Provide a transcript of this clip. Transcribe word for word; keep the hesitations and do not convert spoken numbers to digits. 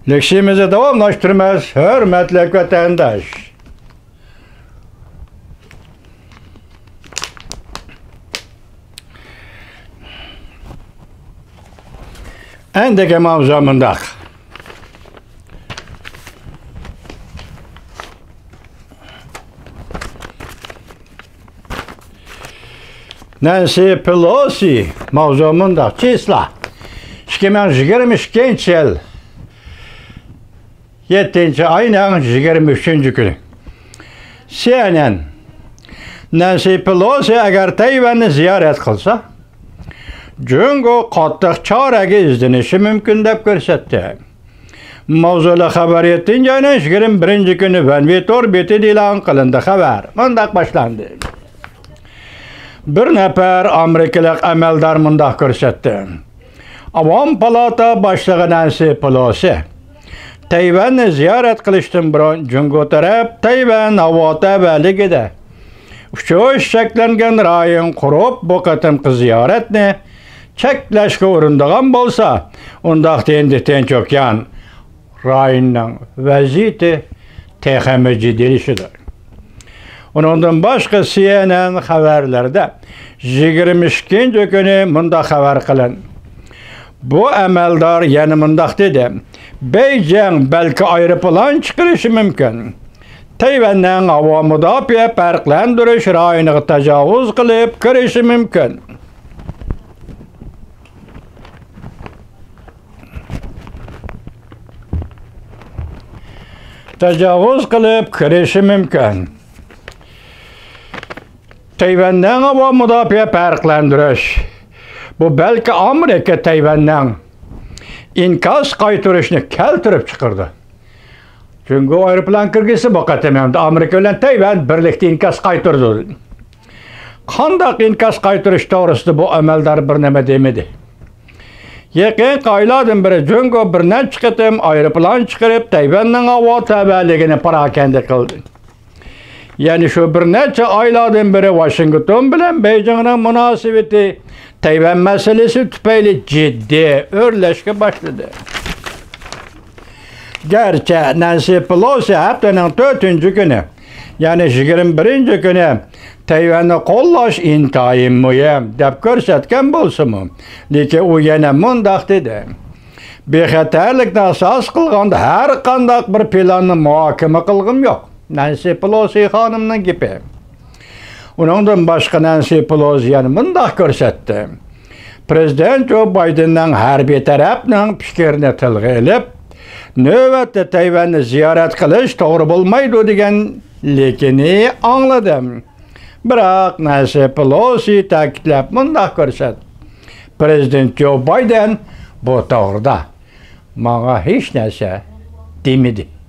لېكسىيىمىزنى داۋاملاشتۇرىمىز، ھۆرمەتلىك ۋەتەنداش. ئەندىكى ماۋزۇ مۇنداق. نەنسى پېلوسى، ماۋزۇ مۇنداق، چىسلا، ئىككى مىڭ يىگىرمە ئىككىنچى يىل يەتتىنچى ئاينىڭ يىگىرمە ئۈچىنچى كۈنى. سى ئېن ئېن، نەنسى پېلوسى ئەگەر تەيۋەننى زىيارەت قىلسا، جۇڭگو قاتتىق چارىگە ئىزدىنىشى مۇمكىن، دەپ كۆرسەتتى. ماۋزۇلۇق خەۋەر يەتتىنچى ئاينىڭ يىگىرمە بىرىنچى كۈنى ۋەنۋې تور بېتىدە ئېلان قىلىندى. خەۋەر مۇنداق باشلاندى. بىر نەپەر ئامېرىكىلىق ئەمەلدار مۇنداق كۆرسەتتى. ئاۋام پالاتا باشلىقى نەنسى پېلوسى تەيۋەننى زىيارەت قىلىشتىن بۇرۇن جۇڭگو تەرەپ تەيۋەن ھاۋا تەۋەلىكىدە ئۇچۇش چەكلەنگەن رايون قۇرۇپ، بۇ قېتىمقى زىيارەتنى چەكلەشكە ئۇرۇنىدىغان بولسا، ئۇنداقتا ھىندى تىنچ ئوكيان رايونىنىڭ ۋەزىيىتى تېخىمۇ جىددىيلىشىدۇ. ئۇنىڭدىن باشقا، سى ئېن ئېن خەۋەرلىرىدە يىگىرمە ئىككىنچى كۈنى مۇنداق خەۋەر قىلىندى. بۇ ئەمەلدار يەنە مۇنداق دېدى: بېيجىڭ بەلكى ئايروپىلان چىقىرىشى مۇمكىن. تەيۋەننىڭ ھاۋا مۇداپىئە پەرقلەندۈرۈش رايونىغا تاجاۋۇز قىلىپ كىرىشى مۇمكىن. تاجاۋۇز قىلىپ كىرىشى مۇمكىن. تەيۋەننىڭ ھاۋا مۇداپىئە پەرقلەندۈرۈش. بۇ بەلكى ئامېرىكا تەيۋەننىڭ ئىنكاس قايتۇرۇشنى كەلتۈرۈپ چىقىرىدۇ. جۇڭگو ئايروپىلان كىرگۈزسە، بۇ قېتىم ھەم ئامېرىكا بىلەن تەيۋەن بىرلىكتە ئىنكاس قايتۇرىدۇ. قانداق ئىنكاس قايتۇرۇش توغرىسىدا بۇ ئەمەلدار بىر نېمە دېمىدى. يېقىنقى ئايلاردىن بېرى جۇڭگو بىر نەچچە قېتىم ئايروپىلان چىقىرىپ، تەيۋەننىڭ ھاۋا تەۋەلىكىنى پاراكەندە قىلدى. يەنى شۇ بىر نەچچە ئايلاردىن بېرى ۋاشىنگتون بىلەن بېيجىڭنىڭ مۇناسىۋىتى تەيۋەن مەسىلىسى تۈپەيلى جىددىي ئۆرلەشكە باشلىدى. گەرچە نەنسى پېلوسى ھەپتىنىڭ تۆتىنچى كۈنى، يەنى يىگىرمە بىرىنچى كۈنى تەيۋەننى قوللاش ئىنتايىن مۇھىم دەپ كۆرسەتكەن بولسىمۇ، لېكىن ئۇ يەنە مۇنداق دېدى: بىخەتەرلىكنى ئاساس قىلغاندا ھەر قانداق بىر پىلاننى مۇھاكىمە قىلغۇم يوق. نەنسى پېلوسى خانىمنىڭ گېپى. ئۇنىڭدىن باشقا، نەنسى پېلوسى يەنە مۇنداق كۆرسەتتى: پىرېزىدېنت جو بايدېننىڭ ھەربىي تەرەپنىڭ پىكرىنى تىلغا ئېلىپ، نۆۋەتتە تەيۋەننى زىيارەت قىلىش توغرا بولمايدۇ دېگەنلىكىنى ئاڭلىدىم. بىراق، نەنسى پېلوسى تەكىتلەپ مۇنداق كۆرسەتتى: پىرېزىدېنت جو بايدېن بۇ توغرىدا ماڭا ھېچ نەرسە دېمىدى.